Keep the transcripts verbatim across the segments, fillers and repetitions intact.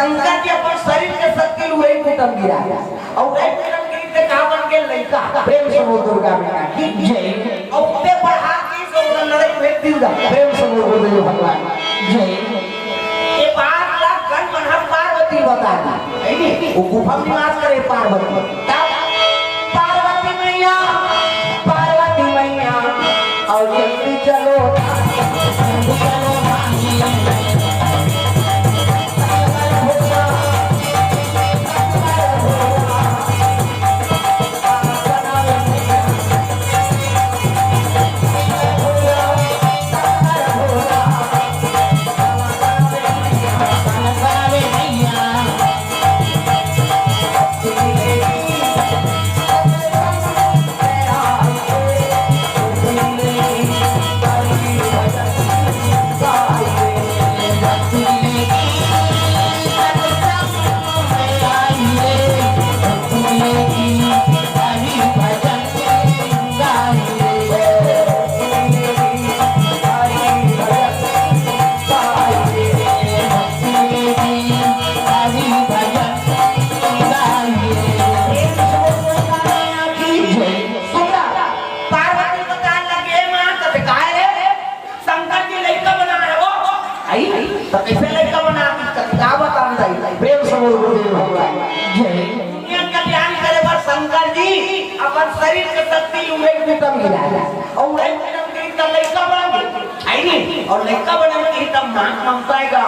शंकर जी अपन शरीर के शक्ति ल उरई कुटम गिरा, अउ उरई कुटम गिरी ते का बन गे? लइका। प्रेम से बोल दुर्गा मैया की जय। अउ ते बढ़ा के से ओला लड़ई भेज दिल दा। प्रेम से बोल गुरुदेव भगवान जय। ये बात ला गण मन ह पार्वती बता दी, है नी? वो गुफा में निवास करे पार्वती। तब पार्वती मैया, पार्वती मैया, अउ जल्दी चलो, जल्दी चलो। सुन ला, पार्वती बताए लगे, "माँ, कथे काय रे? शंकर जी लइका बनाए हो?" आई, "त कइसे लइका बना दी? कथे का बताऊं दाई?" प्रेम से बोल गुरुदेव भगवान जय। दुनिया कल्याण करे बर शंकर जी अपन शरीर के शक्ति उरई कुटम गिराए, अउ उरई कुटम गिरी त लइका बन गे। आई नी, अउ लइका बने में कही तब माँ ममता आएगा।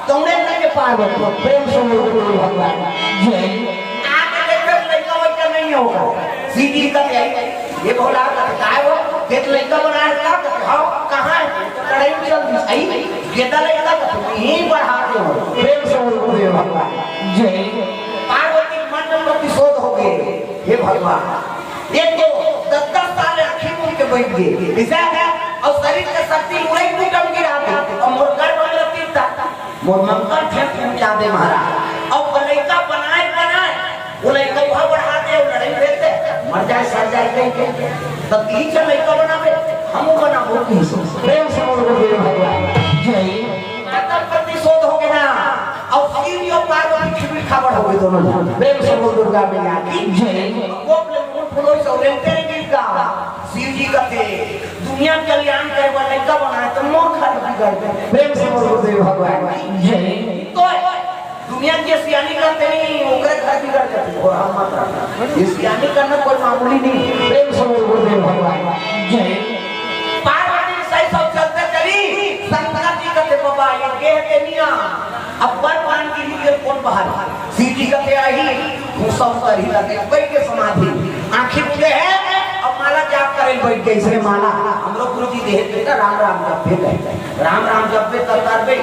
तौने करके पार बन, प्रेम से बोल गुरु भगवान जय। आके देख, लइका वइका नहीं होगा, सीधी कर आई। ये भोला का काय हो, देख लइका बना रहा था, हाँ, कहाँ है? तो लड़ाई चल दी, आई, गेदा लइका तो यहीं बढ़ा के हो। प्रेम से बोल गुरुदेव भगवान जय। पार्वती मन में प्रतिशोध हो गए, हे भगवान, एक तो दस दस साल आँखी मूंद के बैठ गए, ऐसा है? अउ शरीर के शक्ति उरई कुटम गिरा दे, अउ मोर गर्भ में तीर था, मोर मंगल फेर पहुंचा दे महाराज। अउ लइका बनाए बनाए, वो लइका वहाँ बढ़ा दे, वो लड़ाई भेज दे, मर जाए सर जाए कहीं के, तब तीन चार लइका बनावे, हम बनाबो की सो। प्रेम से बोल गुरुदेव भगवान जय। माता प्रतिशोध हो गया ना, अउ शिव जी अउ पार्वती खिबिर खाबड़ हो गए दोनों जन। प्रेम से बोल दुर्गा मैया की जय। गोप ले फूल फूलो सौरेन तेरे गीत गा। शिव जी कथे, "दुनिया कल्याण करे बर लइका बनाए त मोर घर बिगड़ गे।" प्रेम से बोल गुरुदेव भगवान की जय। तो दुनिया के सियानी करते नहीं, ओकरे घर बिगड़ जाते। और हम मत रखना। ये सियानी करना कोई मामूली नहीं। प्रेम से बोल गुरुदेव भगवान की जय। पार्वती सही सब चलते चली, शंकर जी कथे, "बाबा, ये गेह के निया।" अब वन पान की लिए कौन बाहर? सीटी का क्या ही, भूसा उतर ही लगे, बैठ के समाधि, आँखें मुंदे हैं, अब माला जाप करे बैठ गए, इसने माला, हम लोग गुरु जी देहे बेटा राम राम जप भी गए, राम राम जप भी करता बे,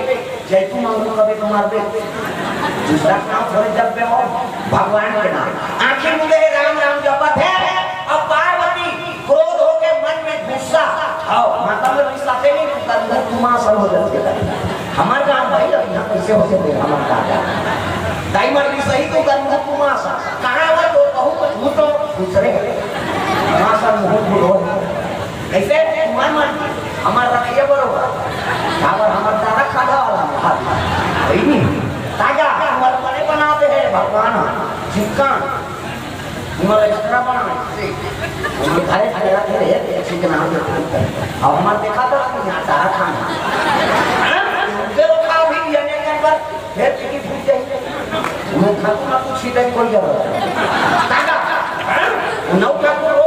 जय तू मांगू कभी तुम्हार बे, दूसरा नाम थोड़े जप बे हो, भगवान के नाम, आँखें मुंदे है, राम राम जपत है, अब पार्वती क्रोध होके मन में गुस्सा, आओ, माता में गुस्सा थे नहीं, तुम तुम आसन हो जाते हैं। हमार गांव भाई, अब यहाँ कैसे हो सकते हैं? हमार गांव। दाई मर भी सही तो कर मुंह कुमार सा। कहाँ वो तो कहूँ कुछ भूत हो, दूसरे। माँ सा मुंह भूत हो। कैसे? कुमार मान। हमार रखिए बरोबर। हमार, हमार दाना खादा वाला। भाई नहीं। ताजा, हमार बने बनाते हैं भगवान। चिक्का। तुम्हारा एक्स्ट्रा बना है। हम घरे खड़े रहते हैं, एक चीज के नाम से। अब हमार देखा था, हम यहाँ सारा खाना। हाँ? उनके वो खाओ भी, ये नहीं कर बस। फिर चीनी फूट जाएगी। मैं खातू ना कुछ ही नहीं कोई जरूरत है। ताजा। हाँ? नौ खातू